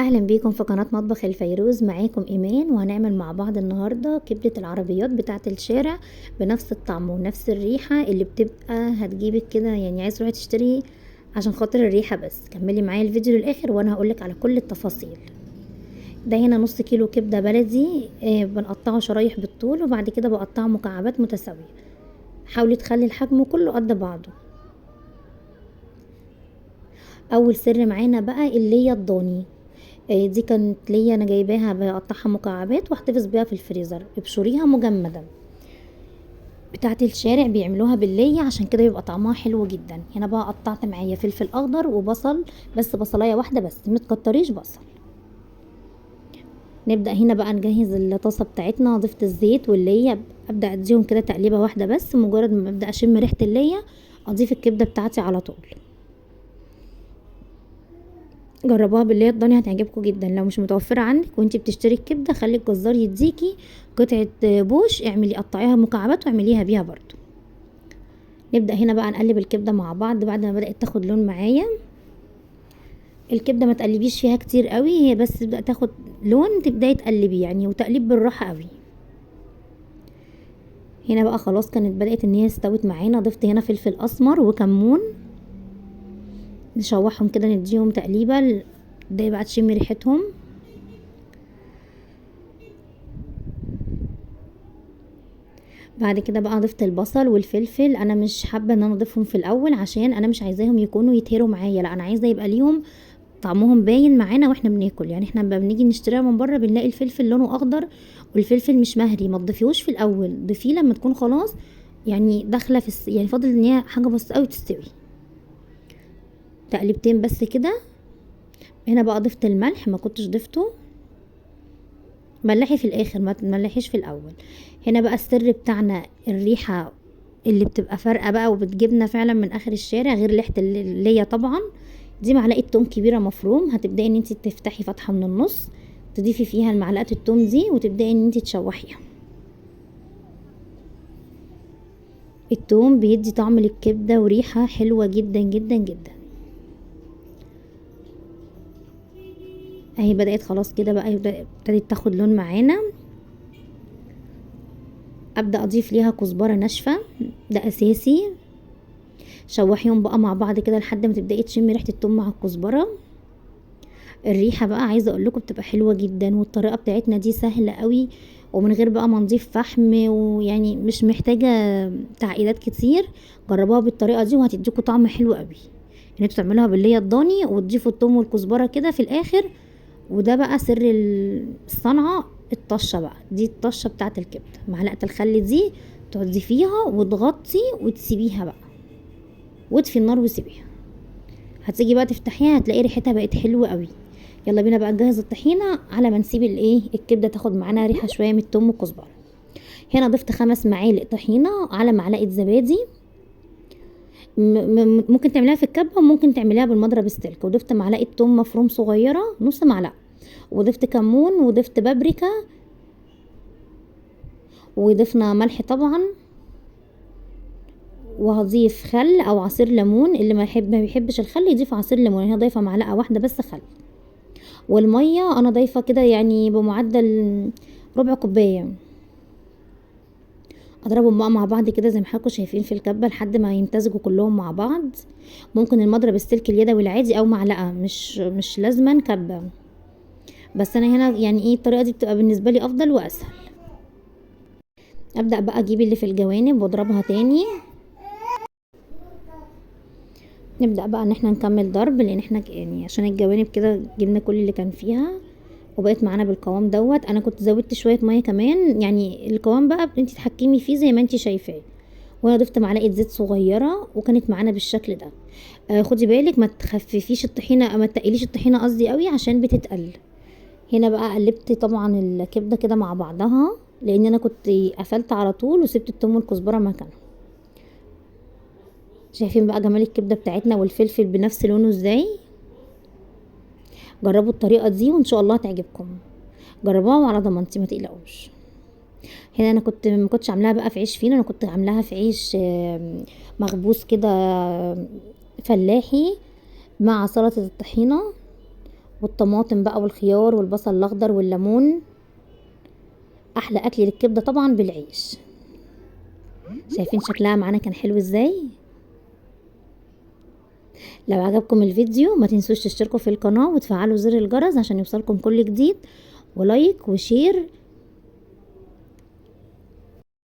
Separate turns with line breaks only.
اهلا بيكم في قناة مطبخ الفيروز. معاكم ايمان، وهنعمل مع بعض النهاردة كبدة العربيات بتاعة الشارع بنفس الطعم ونفس الريحة اللي بتبقى هتجيبك كده، يعني عايز تروحي تشتري عشان خاطر الريحة بس. كملي معايا الفيديو للاخر وانا هقولك على كل التفاصيل. ده هنا نص كيلو كبدة بلدي، بنقطعه شرايح بالطول، وبعد كده بقطعه مكعبات متساوية. حاولي تخلي الحجم كله قد بعضه. اول سر معانا بقى اللي هي الضاني، دي كانت ليا انا جايباها بقطعها مكعبات واحتفظ بيها في الفريزر. ابشريها مجمده، بتاعه الشارع بيعملوها بالليه عشان كده بيبقى طعمها حلو جدا. هنا بقى قطعت معايا فلفل اخضر وبصل، بس بصلايه واحدة بس، ما تكتريش بصل. نبدا هنا بقى نجهز الطاسه بتاعتنا. ضفت الزيت والليه، ابدا اديهم كده تقليبه واحدة بس. مجرد ما ابدا اشم ريحه الليه اضيف الكبده بتاعتي على طول. جربوها بالليه الضاني هتعجبكم جدا. لو مش متوفرة عندك وانتي بتشتري الكبده خلي الجزار يديكي قطعه بوش، اعملي قطعيها مكعبات واعمليها بيها برضو. نبدا هنا بقى نقلب الكبده مع بعض بعد ما بدات تاخد لون معايا. الكبده ما تقلبيش فيها كتير قوي، هي بس تبدا تاخد لون تبداي تقلبي يعني، وتقليب بالراحة قوي. هنا بقى خلاص كانت بدات ان هي استوت معانا. ضفت هنا فلفل اسمر وكمون، نشوحهم كده نديهم تقليبه، ده بقى تشمي ريحتهم. بعد كده بقى ضفت البصل والفلفل. انا مش حابة ان انا اضيفهم في الاول عشان انا مش عايزاهم يكونوا يتهروا معايا، لا انا عايزه يبقى ليهم طعمهم باين معانا واحنا بناكل. يعني احنا لما بنيجي نشتريها من بره بنلاقي الفلفل لونه اخضر والفلفل مش مهري. ما تضيفيهوش في الاول، ضيفيه لما تكون خلاص يعني داخله في يعني فاضل ان هي حاجة بسيطة قوي تستوي، تقليبتين بس كده. هنا بقى ضفت الملح، ما كنتش ضفته، ملحي في الاخر ما تملحيش في الاول. هنا بقى السر بتاعنا، الريحة اللي بتبقى فارقه بقى وبتجيبنا فعلا من اخر الشارع غير ريحه الليه طبعا. دي معلقه توم كبيرة مفروم، هتبداي ان انت تفتحي فتحه من النص تضيفي فيها المعلقة التوم دي وتبداي ان انت تشوحيها. التوم بيدي طعم للكبده وريحه حلوة جدا جدا جدا. اهي بدأت خلاص كده بقى ابتدت تاخد لون معانا. ابدأ اضيف ليها كزبرة ناشفة، ده اساسي. شوحيهم بقى مع بعض كده لحد ما تبدأي تشمي ريحة التوم مع الكزبرة. الريحة بقى عايزة اقول لكم بتبقى حلوة جدا، والطريقة بتاعتنا دي سهلة قوي ومن غير بقى ما نضيف فحم، ويعني مش محتاجة تعقيدات كتير. جربوها بالطريقة دي وهتديكوا طعم حلو قوي. ان انتوا تعملوها بالليه الضاني وتضيفوا التوم والكزبرة كده في الاخر. وده بقى سر الصنعة، الطشة بقى دي، الطشة بتاعت الكبدة، معلقة الخل دي تضيفيها وتغطي وتسيبيها بقى، واطفي النار وسيبيها. هتيجي بقى تفتحيها هتلاقي ريحتها بقت حلوة قوي. يلا بينا بقى نجهز الطحينة على ما نسيب الايه الكبدة تاخد معانا ريحة شوية من التوم والكزبرة. هنا ضفت 5 معالق طحينة على معلقة زبادي، ممكن تعمليها في الكبة وممكن تعمليها بالمضرب السلك. وضفت معلقة توم مفروم صغيرة نص معلقة، وضفت كمون وضفت بابريكا وضفنا ملح طبعا، وهضيف خل او عصير ليمون. اللي ما بيحبش الخل يضيف عصير ليمون. انا ضايفه معلقه واحدة بس خل. والمية انا ضايفه كده يعني بمعدل ربع كوباية. اضربهم بقى مع بعض كده زي ما حضراتكم شايفين في الكبه لحد ما يمتزجوا كلهم مع بعض. ممكن المضرب السلك اليدوي العادي او معلقه، مش لازما كبه، بس انا هنا يعني ايه الطريقة دي بتبقى بالنسبة لي افضل واسهل. ابدا بقى اجيب اللي في الجوانب واضربها تاني. نبدا بقى ان احنا نكمل ضرب، لان احنا يعني عشان الجوانب كده جبنا كل اللي كان فيها وبقت معانا بالقوام دوت. انا كنت زودت شوية مية كمان، يعني القوام بقى انت تحكمي فيه زي ما انت شايفاه. وانا ضفت معلقه زيت صغيرة وكانت معانا بالشكل ده. خدي بالك ما تخففيش الطحينه، ما تقليش الطحينه قصدي قوي عشان بتتقل. هنا بقى قلبت طبعا الكبده كده مع بعضها، لان انا كنت قفلت على طول وسبت التوم والكزبره مكانها. شايفين بقى جمال الكبده بتاعتنا والفلفل بنفس لونه ازاي؟ جربوا الطريقة دي وان شاء الله هتعجبكم. جربوها وعلى ضمانتي ما تقلقوش. هنا انا ما كنتش عاملاها بقى في عيش فينو، انا كنت عاملاها في عيش مخبوز كده فلاحي مع سلطة الطحينه. والطماطم بقى والخيار والبصل الاخضر والليمون. احلى اكل للكبده طبعا بالعيش. شايفين شكلها معانا كان حلو ازاي؟ لو عجبكم الفيديو ما تنسوش تشتركوا في القناة وتفعلوا زر الجرس عشان يوصلكم كل جديد، و like و share.